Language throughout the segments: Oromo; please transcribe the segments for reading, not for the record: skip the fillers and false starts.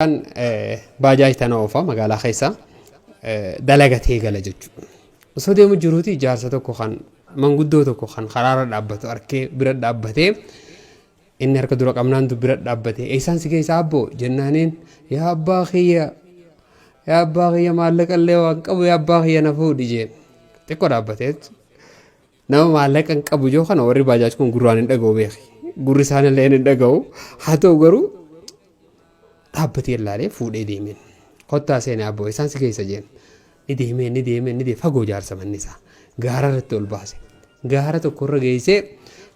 Baajaaj tana oofa magaalaa keessa dalagatee gala jechuudha. Osoo deemu jiruuti jaarsa tokko kan manguddoo tokko kan karaarra dhaabbatu arkee bira dhaabbatee, inni harka dura qabnaan bira dhaabbatee, "Eessaan si geessa, abboo?" jennaaniin, "Yaa abbaa kiyya, yaa abbaa kiyya, maallaqa illee waan qabu, yaa abbaa kiyya, na fuudhi," jeen. Xiqqoo dhaabbatee nama maallaqa hin qabu joo kana warri baajaaj kun gurraan hin dhaga'u, beeki. Gurri isaanillee hin dhaga'u. Haa ta'u garuu dhaabbatee ilaalee fuudhee deemeen. "Kottaa seenee abboo, isaan si keessa?" jeen. Ni deemee, ni deemee, ni deemee, fagoo jaarsa manni isaa. Gaara irratti ol baase. Gaara tokko irra geessee,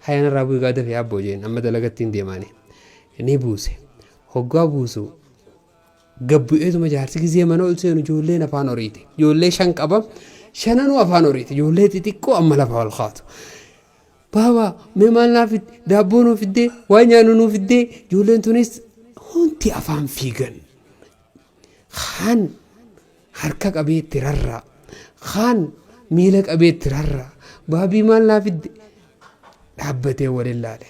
"Hayana irraa bu'ii gaa, dafee abboo," jeen, "amma dalagatti hin deemaani." Ni buuse. Hoggaa buusu gabbu'eetuma jaarsi gizee mana ol seenu ijoolleen afaan horiite. Ijoollee shan qaba. Shananuu afaan horiite. Ijoollee xixiqqoo amma lafa ol kaatu. "Baaba, mee maal naa fidde? Daabboo nuu fiddee? Waan nyaannu nuu fiddee?" Ijoolleen tunis hundi afaan fiigan. Kaan harka qabee itti rarraa. Kaan miila qabee itti rarraa. "Baabii, maal naa fidde?" Dhaabbatee waliin laale.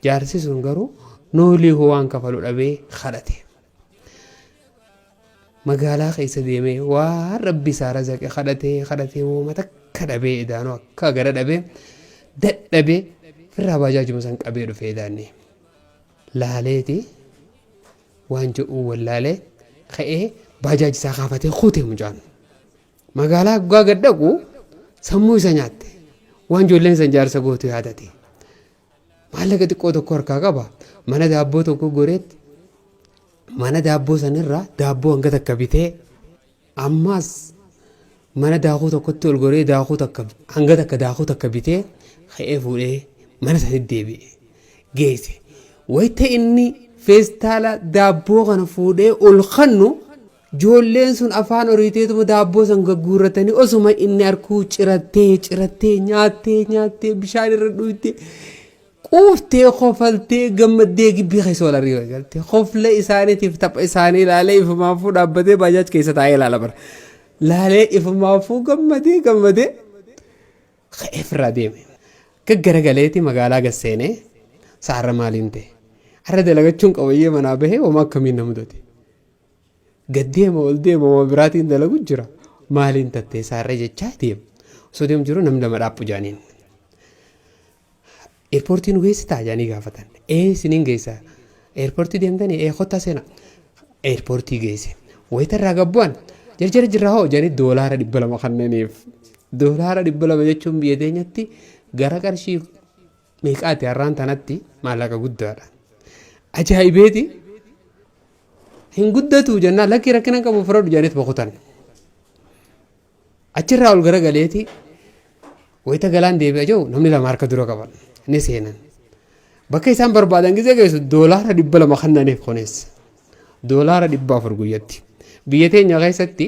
Jaarsi sun garuu noolii waan kafalu dhabee kadhate. Magaalaa keessa deemee waan Rabbi isaa razaqe kadhatee kadhatee wooma takka dhabee, idaanuu akka gara dhabee dadhabee firraa baajaajuma san qabee dhufee idaannee laaleeti waan jedhuu wallaalee ka'ee baajaaji isaa kaafatee kutee mucaan. Magaalaa guggaa gad dhaqu sammuu isa nyaatte, waan ijoolleen san jaarsa gootu yaadate. Maallaqa xiqqoo tokko harkaa qaba. Mana daabboo tokko goreetti mana daabboo sanirraa daabboo hanga takka bitee, ammas mana daakuu tokkotti ol goree daakuu takka hanga takka daakuu takka bitee, ka'ee fuudhee mana sanitti deebi'e geesse. Wayita inni feestaala daabboo kana fuudhee ol kannu ijoolleen sun afaan horiiteetuma daabboo san gagguurratanii osuma inni harkuu cirattee cirattee nyaattee nyaattee bishaan irra dhuytee quuftee kofaltee gammaddee gibbii keessa wal ari'uu eegalte. Kofla isaaniitiif tapha isaanii ilaalee ifumaafuu dhaabbatee baajaaj keessa taa'ee ilaala bara. Laalee ifumaafuu gammadee gammadee ka'ee ofirraa deeme. Gaggaragaleeti magaalaa gad seenee, "Sa'arra maaliin ta'e? Har'a dalagachuun qabayyee manaa bahee homaa akkamiin na mudate? Gad deema, ol deema, homaa biraatiin dalagu jira. Maaliin tattee saarree?" jechaa deema. Osoo deemu jiru namni lama dhaaphu jaaniin. "Airportii nu geessitaa?" jedhanii gaafatan. "Ee, isiniin geessa. Airportii deemtanii? Ee, kottaa seena." Airportii geesse. Wayita irraa gabbu'an, "Jarjara jirraa hoo?" jedhanii $200 kanneeniif. $200 jechuun biyya teenyatti gara qarshii meeqaati? Har'aan tanatti maallaqa guddaadha. Ajaa'ibeeti. "Hin guddatu?" jennaan, "Lakkii, rakkina hin qabu, fudhadhu," jedhaniit boqotan. Achirraa ol garagaleeti wayita galaan deebi'a jiru namni lama harka dura qaban ni seenan. Bakka isaan barbaadan gisee geessu $200 kannaniif, kunis $400 guyyatti. Biyya teenya keessatti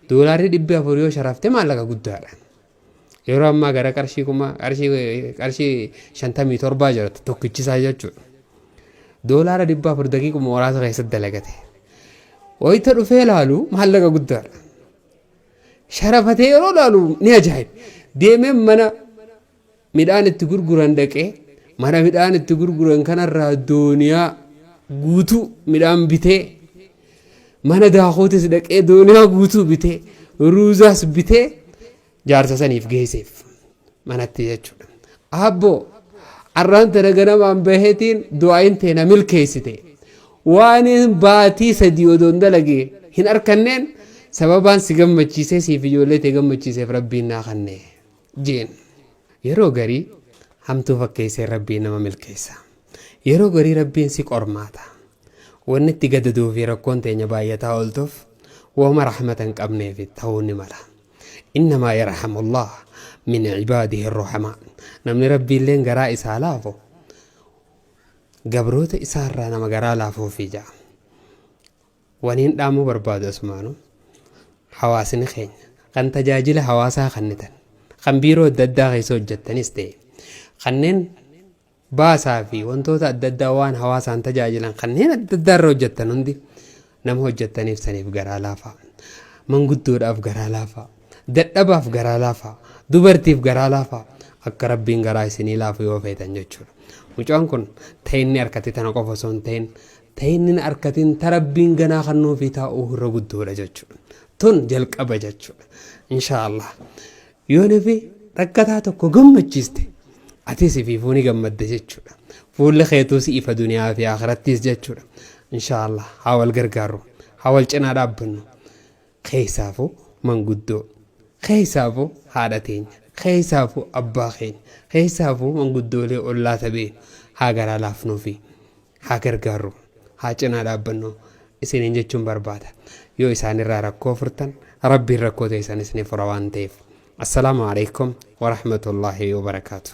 $400 yoo sharafte maallaqa guddaadha. Yeroo ammaa gara qarshii kuma qarshii 57 jira tokkichisaa jechuudha. $400 daqiiquma muraasa keessatti dalagate. Wayita dhufee ilaalu maallaqa guddaadha. Sharafatee yeroo ilaalu ni ajaa'iba. Deemee mana midhaan itti gurguran dhaqee, mana midhaan itti gurguran kanarraa dooniyaa guutuu midhaan bitee, mana daakuutis dhaqee dooniyaa guutuu bitee, ruuzaas bitee jaarsa saniif geesseef manatti jechuudha. "Abboo, arraan tana ganamaan baheetiin du'aayin teena milkeessite. Waan baatii 3 odoon dalagee hin arkanneen sababaan si gammachiisee siif ijoollee tee gammachiiseef Rabbiin naa kanne," jeen. Yeroo garii hamtuu fakkeessee Rabbiin nama milkeessa. Yeroo garii Rabbiin si qormaata. Wanni itti gadaduu fi rakkoon teenya baay'ataa ooltuuf wooma rahmata hin qabneef ta'uu ni mala. Innamaa yarhamullah min cibaadihi ruhamaa. Namni Rabbiilleen garaa isaa laafu gabroota isaarraa nama garaa laafuufi ja'a. Waniin dhaamuu barbaadu asumaanu hawaasni keenya kan tajaajila hawaasaa kennitan, kan biiroo adda addaa keessa hojjettanis ta'e, kanneen baasaa fi wantoota adda addaa waan hawaasaan tajaajilan kanneen adda addaa irra hojjettan hundi, nama hojjettaniif saniif garaa laafaa. Manguddoodhaaf garaa laafaa. Dadhabaaf garaa laafaa. Dubartiif garaa laafaa. Akka Rabbiin garaa isinii laafu yoo feetan jechuudha. Mucaan kun ta'inni harkatti tana qofa osoo hin ta'in Ta inni hin arkatin ta Rabbiin ganaa kannuufii taa'uu irra guddoodha jechuudha. Tun jalqaba jechuudha. Inshaa Allah. Yoo nafi rakkataa tokko gammachiiste atis ifiifuu ni gammadda jechuudha. Fuulli keetuu si ifa duniyaa fi akhirattiis jechuudha. Inshaa Allah haa wal gargaarru, haa wal cinaa dhaabbannu. Keessaafuu manguddoo, keessaafuu haadha teenya, keessaafuu abbaa keenya, keessaafuu manguddoolee ollaa ta beeknu haa garaa laafnuufi, haa gargaarru, haa cinaa dhaabbannu isiniin jechuun barbaada. Yoo isaanirraa rakkoo furtan Rabbiin rakkoo teessanis ni fura waan ta'eef. Assalaamu alaikum warahmatullaahi wabarakaatu.